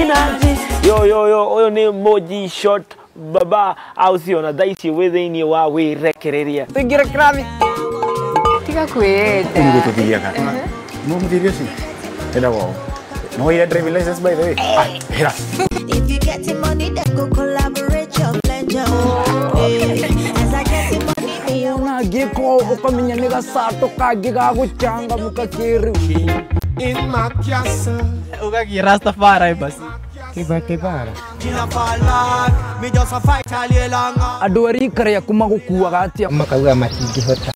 Minaj. Yo yo yo, ũyũ nĩ Moji Short Baba au sio, na thaa ici wĩ thĩinĩ wa wĩrekereria. Tũingĩre kĩrathi. Tiga kwĩyenda. Nĩguo tũthiaga. No mũthiri ũcio. Ĩtagwo. No ire driving license, by the way. Ah, hĩra. If you getting money, then go collaborate your pleasure. Hey, as I getting money, me I Ona ngĩko ũkamenya nĩ gacato kangĩ ga gũcangamũka kĩrĩu. In my castle. Ugagie Rastafari basi. Andũ a rika rĩaku magũkuaga atĩa? Makauga matingĩhota.